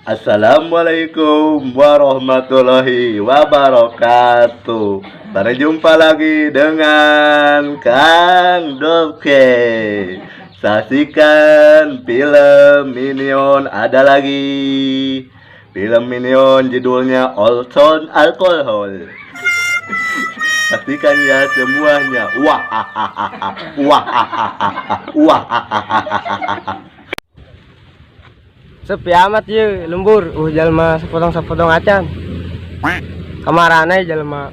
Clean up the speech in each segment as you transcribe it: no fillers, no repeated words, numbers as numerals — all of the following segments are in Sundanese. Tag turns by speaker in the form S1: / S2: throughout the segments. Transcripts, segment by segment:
S1: Assalamualaikum warahmatullahi wabarakatuh. Berjumpa lagi dengan Kang Doke. Saksikan film Minion ada lagi. Film Minion judulnya Orson Alkohol. Saksikan ya semuanya. Wah, wah, wah.
S2: Sepi amat ye, lembur. Jalma sepotong-sepotong acan. Kamarana jalma.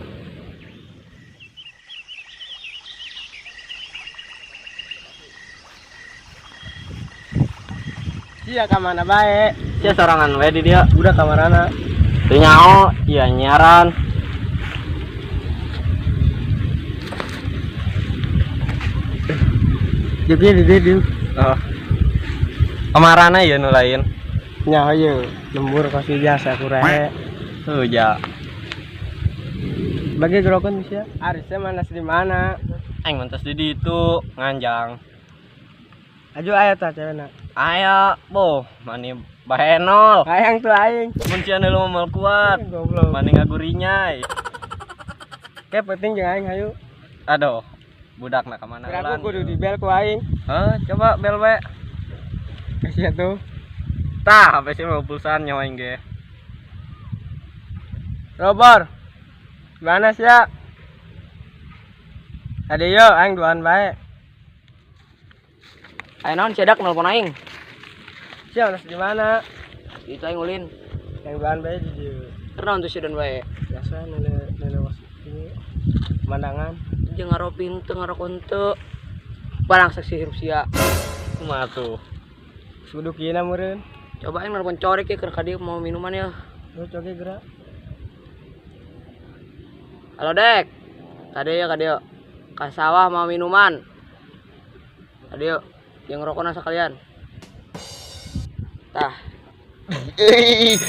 S2: Sia ka mana bae?
S3: Sia sorangan we di dia.
S2: Udah kamarana.
S3: Teu nyao, ieu nyiaran.
S2: Jeung di dieu.
S3: Oh. Kamarana ieu nu lain.
S2: Nya ye, lembur kasih jasa kurehe.
S3: Heuh ja.
S2: Bagi gerokan sia. Arisnya manas di mana?
S3: Aing mentas di ditu nganjang.
S2: Aju aya tah cewena.
S3: Aya, boh, mani bahenol.
S2: Hayang tuh aing.
S3: Mun sia nu moal kuat.
S2: Goblok.
S3: Mani ngagurinyai.
S2: Ke penting jeung aing hayu.
S3: Aduh, budakna ka mana
S2: Kira aku kudu dibel ku aing.
S3: Heh, coba bel we.
S2: Kasih tuh.
S3: Tah, HP sih mau pulsaan nyawa aing ge.
S2: Robor. Gimana sih ya? Tadi yo, aing duaan bae.
S4: Ayo naon sia dak nelpon aing.
S2: Sia manas di mana?
S4: Itu aing ulin.
S2: Yang duaan bae di dieu.
S4: Keur naon tuh sia dan bae.
S2: Biasa nele nele was ini pemandangan.
S4: Jeung ngaropi henteu ngarokok henteu. Barang saksi hirup sia.
S3: Kumaha tuh?
S2: Suduk ieu na meureun.
S4: Coba aing nelpon corek ya keur ka dieu mau minuman ya.
S2: Lu coge gerak.
S4: Halo Dek. Kade ya kade yuk. Ka sawah mau minuman. Kade yuk. Jeung rokona sekalian. Tah,
S1: Ih,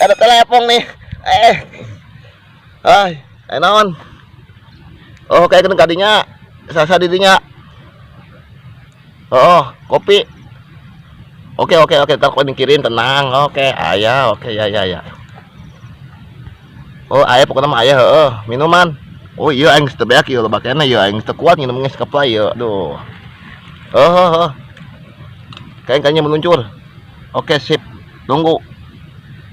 S1: ada telepon nih. Eh. Hai, naon? Oh, kayak kena kadinya. Sasa didinya. Oh, kopi. Oke, oke, oke, ntar kau dikirim tenang. Oke, ayah, oke, ya, ya, ya. Oh, ayah pokoknya mah ayah, heeh, minuman. Oh iya, aing teu beak ieu loba keneh ieu, aing teu kuat nginum geus keplay ieu. Aduh. Oh, oh, oh. Kayaknya meluncur. Oke, sip. Tunggu.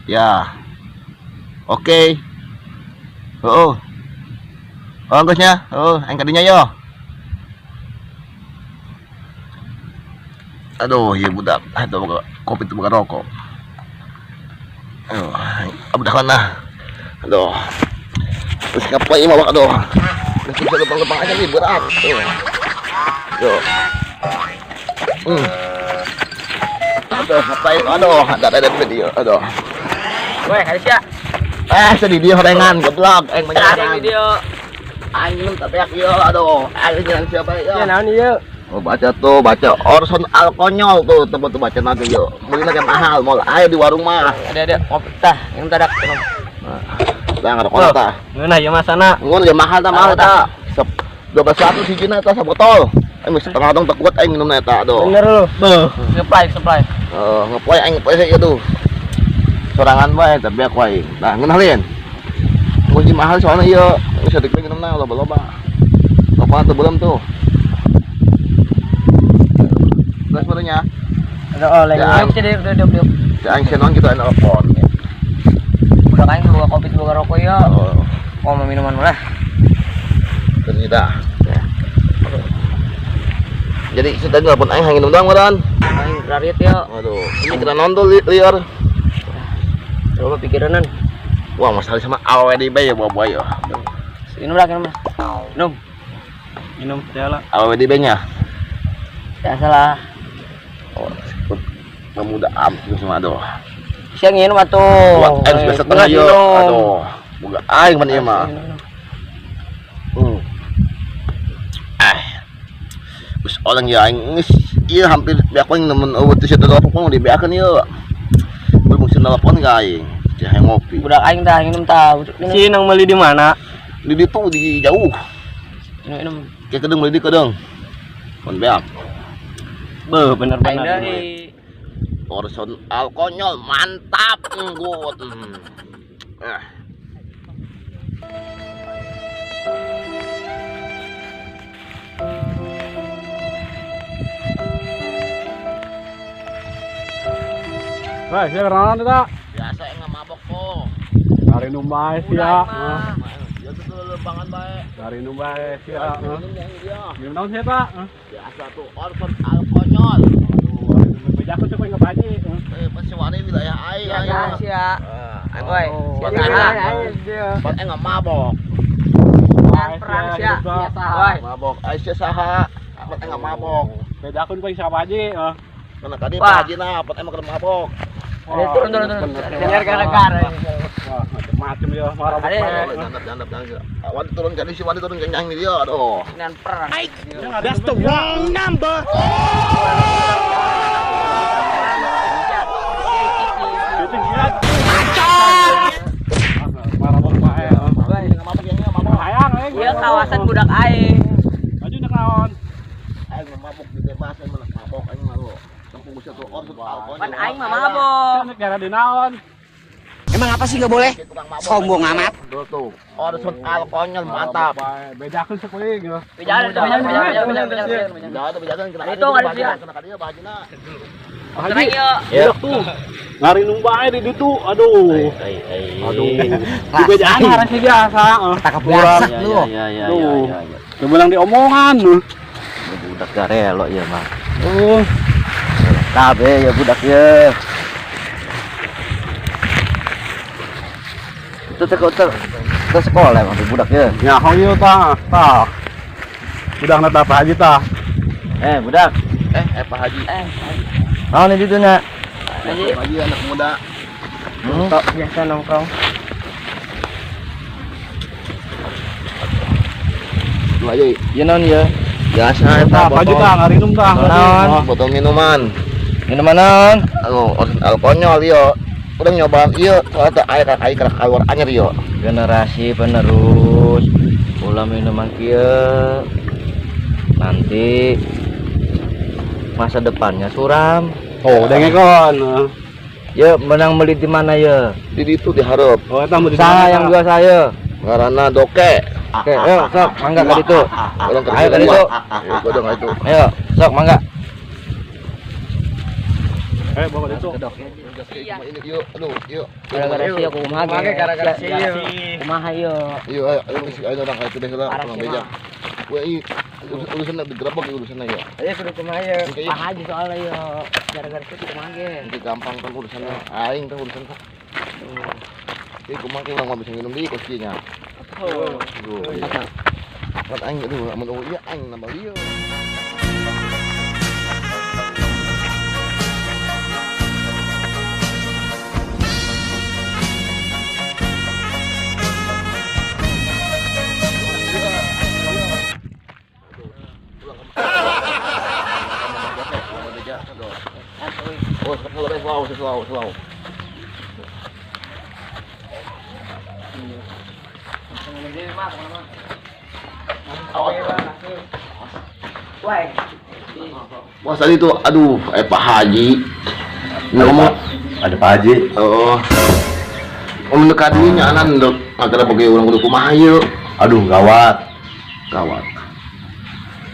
S1: Ya. Oke. Oh. Oh, geusnya. Oh, aing kadinya yo. Aduh, iya budak. Aduh, boga kopi itu bukan rokok. Aduh, budak mana? Aduh. Terus ngapain mah, aduh. Terus bisa lempang-lempang aja nih, berat. Tuh. Tuh. Aduh, ngapain? Aduh, ada video. Aduh.
S4: weh kade sia.
S1: Eh, sedih dia horengan, goblok. Aing
S4: Ada
S1: menyaran.
S4: video.
S1: Aing minum tapi aku yo, aduh. Aing jalan siapa yo.
S2: Sia naon ieu?
S1: Oh, baca tuh, baca Orson Alkonyol tuh, teman tuh baca nanti yo. Beli lagi mahal, mau ayo di warung mah.
S4: Ada ada ngopi tah, yang tadak minum.
S1: Nah, ngerokok tah.
S3: Ngeunah ieu masana.
S1: Ngun ya mahal tah, mahal tah. 12 ratus hijina tah sabotol. Aing setengah dong tak kuat aing minum eta aduh.
S2: Bener lu.
S3: Beuh.
S4: Supply, supply.
S1: Oh, ngepoy aing ngepoy sih tuh. Sorangan bae tapi aku aing. Nah, ngeunah lin. Mun mahal soalnya ieu, geus saeutik we minumna loba-loba. Rokok tuh belum tuh. Terus barunya.
S2: Ada oleng.
S1: Ya,
S4: Aing sih diuk diuk diuk.
S1: Si aing senon gitu aing telepon.
S4: Budak aing boga kopi boga rokok ya.
S1: Oh,
S4: Oh, mau minuman lah.
S1: ternyata. Jadi si tadi telepon aing hangin doang meureun.
S4: Aing rarit ya.
S1: Waduh, ini kena nonton liar.
S4: Coba pikiranan.
S1: Wah, masalah sama awe di bay ya bawa ya.
S4: Minum lah, minum lah. Minum.
S3: Minum teh lah.
S1: Awe di bay-nya.
S4: Ya salah.
S1: Oh, pemuda am sama aduh.
S4: Siang minum atuh.
S1: Kuat aing sudah setengah yo. Aduh, boga aing man ieu mah. Ah. Geus oleng ya aing geus ieu hampir beak aing nemen eueuh teu sia telepon dibeakeun ieu. Belum sih telepon ka aing. Cih hayang ngopi.
S4: Budak aing tah minum tah. Minum.
S3: Si nang meuli di mana?
S1: Di ditu di jauh.
S4: Minum minum.
S1: Kayak kedeng beli di kedeng. Mun beak.
S3: Beuh,
S4: Aing
S3: bener-bener.
S4: deui.
S1: Orson alkonyol mantap good.
S2: Wah, sia kenalan eta.
S1: Biasa yang mabok kok.
S2: Dari numbai sia.
S1: Ya tuh lembangan bae.
S2: Dari numbai sia. Minum naon sia ta?
S1: Biasa tuh Orson alkonyol.
S2: Aduh, bejakeun teh kowe ngabaji.
S1: Pasti wani wilayah aing.
S4: Ya sia. Woi, sia.
S1: Pan aing mabok.
S4: Perang sia. Woi.
S1: Mabok. Aing sia saha? Pan aing mabok.
S2: Bejakeun kowe saha haji.
S1: Karena tadi Pak Haji nah, pan aing mah mabok.
S4: Turun turun turun. Biar gara-gara.
S2: Wah, macam-macam ya, marah.
S1: Jandap. Wani turun jadi si Wani turun kenyang nih dia, aduh.
S4: Dengan perang.
S2: That's the wrong number.
S4: Iya kawasan budak aing.
S2: Maju nek naon?
S1: Aing mabok di bebas aing mah mabok aing mah lo. Kampung bisa tuh orson alkonyol.
S4: Pan aing mah mabok.
S2: Nek gara di naon?
S5: Emang apa sih nggak boleh? Sombong amat.
S1: Tuh, orson alkonyol mantap.
S2: Bejakeun sih kowe gitu.
S4: Bejakeun.
S1: Bejakeun kena
S4: itu ada dia.
S1: Kena ka dia Pak Haji na.
S2: Ya tuh. Ngari numbai di ditu. Aduh. Aduh. Dibejaan harusnya biasa.
S5: Ketangkap brengsek lu.
S3: Ya.
S2: Kemenang diomongan lu.
S3: Budak garelo ieu mah.
S2: Oh.
S3: Kabeh ya budak ye. Itu teh ke sekolah emang budak ye.
S2: Nyaho ieu tah. Tah. Budak na tah Pak Haji tah.
S3: Budak.
S1: Pak Haji.
S3: Naon di ditu nya?
S1: Pak Haji anak muda.
S4: Tok biasa nongkrong.
S1: Dua aja.
S3: Ieu naon ieu?
S1: Biasa eta
S2: Tah, Pak Haji tah ngarinum tah.
S3: Naon?
S1: Botol minuman.
S3: Minuman naon?
S1: Aduh, alkonyol ieu. Udah nyobaan ieu, soalnya teh air air keluar anyar ieu.
S3: Generasi penerus ulah minuman kieu. Nanti masa depannya suram.
S2: Oh, dengekeun.
S3: Ya menang beli di mana ya?
S1: Di ditu dihareup.
S2: Oh, eta mun di
S3: Saya yang jual saya.
S1: Ngaranna Doke.
S3: Oke, ayo sok mangga ka ditu.
S1: Urang
S3: Ayo ka ditu.
S1: Ayo godong itu.
S3: Ayo, sok mangga.
S2: Bawa ditu.
S4: Iya.
S1: Ini yuk, aduh, yuk.
S4: Gara-gara sia kumaha ge. Gara-gara sia. Kumaha ieu.
S1: Yuk, ayo, ayo, ayo orang itu deh lah, orang beja. Wah, ini urusan digerebek urusannya ya.
S4: Ayo kudu kumaha ieu. Pak Haji soalnya ieu. Gara-gara sia kumaha ge.
S1: Nanti gampang kan urusannya. Aing kan urusan kok. Ini kumaha ge urang mah bisa minum deui kos nya. Aduh. Kan aing aduh, amun eueuh ieu aing nambah lieu. Oh, slow, slow. Wah, tadi tuh, aduh, Pak Haji. Ngomong
S6: ada Pak Haji.
S1: Oh. Om dekat ini nyanan dok, agar bagi orang kudu kumaha ieu.
S6: Aduh, gawat.
S1: Gawat.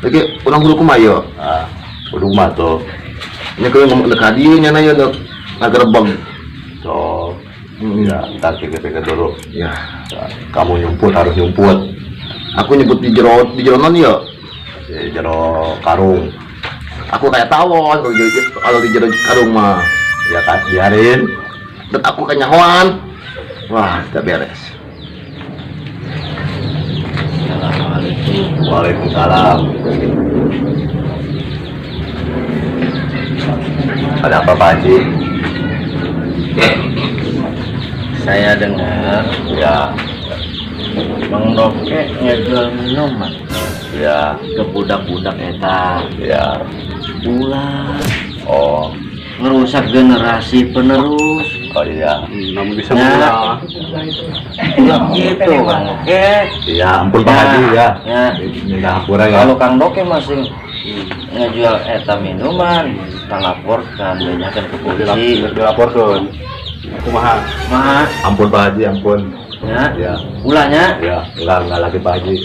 S1: Oke, orang kudu kumaha ieu?
S6: Ah, kudu kumaha tuh.
S1: Ini kalau ngomong dekat dia nyana ya dok, ngagerebeg.
S6: So, ya, ntar pikir-pikir dulu.
S1: Ya,
S6: kamu nyumput harus nyumput.
S1: Aku nyebut di jero non ya.
S6: Di jero karung.
S1: Aku kayak tawon kalau di jero karung mah.
S6: Ya kan, biarin.
S1: Dan aku kayak nyahoan. Wah, tidak beres.
S3: Assalamualaikum.
S6: Waalaikumsalam. Ada apa Pak Haji?
S3: Saya dengar
S6: ya
S3: Bang Roke ngejual minuman
S6: ya
S3: ke budak-budak eta
S6: ya
S3: ulah.
S6: Oh,
S3: ngerusak generasi penerus.
S6: Oh iya,
S2: namun bisa
S3: nah, ulah gitu Bang Roke.
S6: Iya, ampun Pak Haji ya.
S3: Ya.
S6: Minta hampura ya.
S3: Kalau Kang Roke masih
S7: Ngajual eta minuman, talaporkan, bejakeun ke polisi.
S6: Dilaporkan. Kumaha?
S7: Mah,
S6: Ampun Pak Haji, ampun.
S7: ya.
S6: Ya.
S7: Ulahnya.
S6: Ya, enggak lagi Pak Haji.